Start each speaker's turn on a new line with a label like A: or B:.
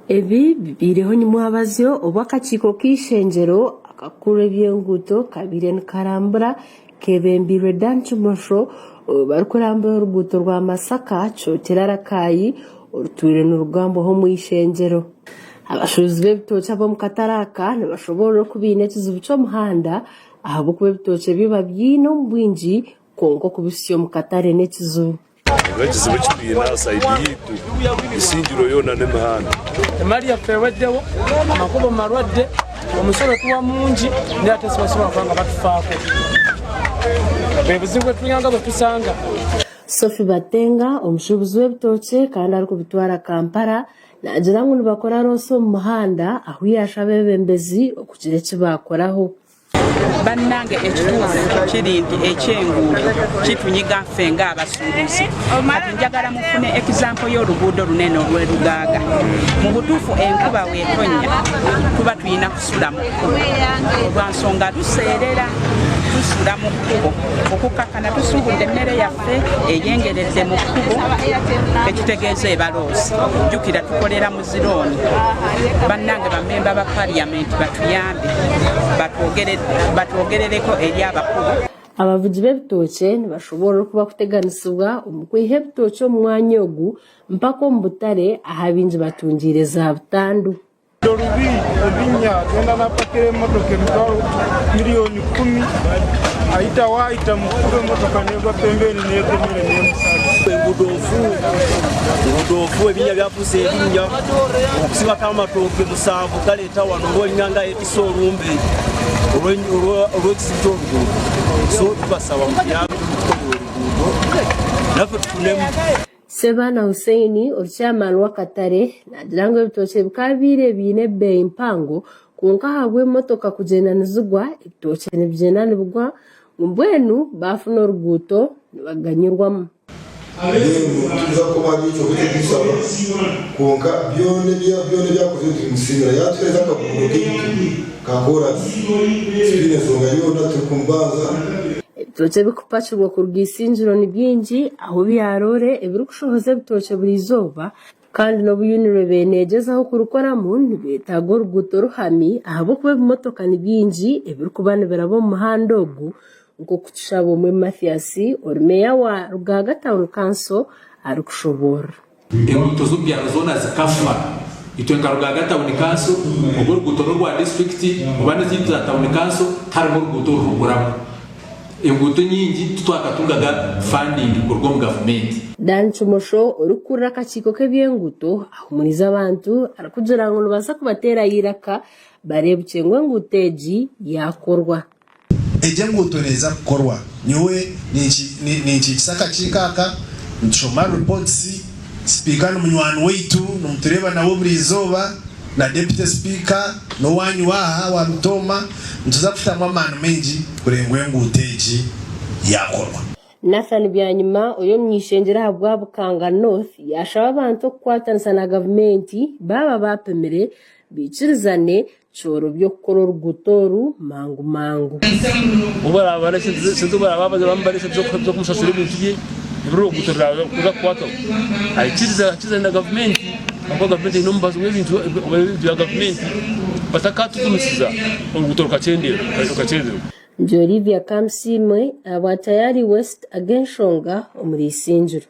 A: Ebi bibaireho nyimwabazyo obu akakiiko k'eishengyero akakuru eby'enguuto kabaire nikarambura keebembeirwe Dan Kimosho barikurambura oruguuto rwa Masaka Kyotera Rakai orutwire nirugambwaho omu ishengyero. Abashuubuzi b'ebitookye ab'omu katare aka nibashoboorora oku baine ekizibu ky'omuhanda ahabw'okuba ebitookye bi babyine omu bwingi kwonka okubihitsya omu katare n'ekizibu.
B: Ngu ekizibu eki twine aha sayidi yaitu esingiro yoona n'emihanda.
C: Emari yaffe eweddewo, amakubo malwadde, omusolo tuwa mungi naye ate sibasobola kuba nga batufaako. Bwe buzibu bwe tulina nga bwe tusanga.
A: Sophie Batenga, omushuubuzi w'ebitookye kandi arikubitwara Kampala naagira ngu nibakora roosi omu muhanda ahu yaashaba abeebembezi okugira eki baakoraho.
D: Bannange ekituufu kiri nti eky'enguudo kitunyiga ffe ng'abasuubuzi. Kati njagala mufune ekizampo y'oluguudo luno eno olw'e Lugaaga. Mu butuufu enkuba bw'etonnya tuba tulina kusula mu kkubo olwa nsonga luseerera. Tusula mu kkubo okukakkana tusuubudde emmere yaffe eyengeredde mu kkubo ekitegeeza eba loosi. Jjukira tukolera mu zirooni. Bannange bammemba ba parliament batuyambe batwogerereko eri abakulu.
A: Abavugi b'ebitookye nibashoboorora oku barikuteganisibwa omu kwiha ebitookye omu mwanya ogu mpaka omu butare ahu abaingi batungiire za butandu.
E: Orubi, ebinya, agenda napakira emotoka emitwaro milioni kumi, ahita waahita mukuba emotoka negwa pembeni negwa emere nemusara.
F: Enguudo nfu, enguudo nfu, ebinya byafuuse ebinya, okusibako amatooke musanvu galeeta wano oba olinga nga ayetise olumbe olw'ekizibu ky'oluguudo. So tubasaba mutuyambe mutukolere oluguudo naffe tufunemu.
A: Ssebaana Hussein ori chairman w'akatare naagira ngu ebitookye bikaabaire biine ebeeyi mpango kwonka ahabw'emotoka kugyenda nizigwa, ebitookye nibigyenda nibigwa ngu mbwenu baafuna oruguuto nibaganyirwamu.
G: Mbwenu tituza kukoma ahari ekyo obu turikushaba, kwonka byona ebi byona ebi akozire turimusiimira. Yaatuheereza akaguudo kaitu ka koorasi, titwine nshonga yoona turikumubanza.
A: Ebitookye ebirikupakirwa kuruga Isingiro ni bingi ahu byaroore ebirikushohoza ebitookye buri izooba kandi n'obu UNRA ebaire neegyezaho kurikoramu nibeetaaga oruguuto ruhami ahabw'okuba ebimotoka ni bingi ebirikuba nibiraba omu muhanda ogu nk'oku Tushabomwe Mathias ori meeya wa Rugaaga Town Council arikushoboorora.
H: Enguuto z'omu byaro zoona zikafa. Itwe nka Rugaaga Town Council, oba oruguuto n'orwa disiturikiti oba n'ezaitu za Town Council, tiharimu oruguuto orurikurabaho. Enguuto enyingi titwakatungaga funding kuruga omu gavumenti.
A: Dan Kimosho, orikukurira akakiiko k'eby'enguuto ahumuriize abantu arikugira ngu nibaza kubateerayo eiraka bareebukye ngu enguuto egi yaakorwa.
I: Egi enguuto neeza kukorwa. Nyowe ninkiikisa akakiiko aka, nitushoma reports, sipiika ni munywani waitu, nimutureeba nawe buri izooba, na deputy sipiika n'owaanyu aha owa Mitooma, nituza kutamu amaani maingi kureeba ngu enguuto egi yaakorwa.
A: Nathan Byanyima ori omuny'eishengyero ahabwa Bukanga North yaashaba abantu okukwatanisa na gavumenti baaba baapimire baikirizane Kyorobi okukora oruguuto oru mangu mangu. Ndi Olivia Kamusiimwe ahabwa Tayari West ag'enshonga omuri Isingiro.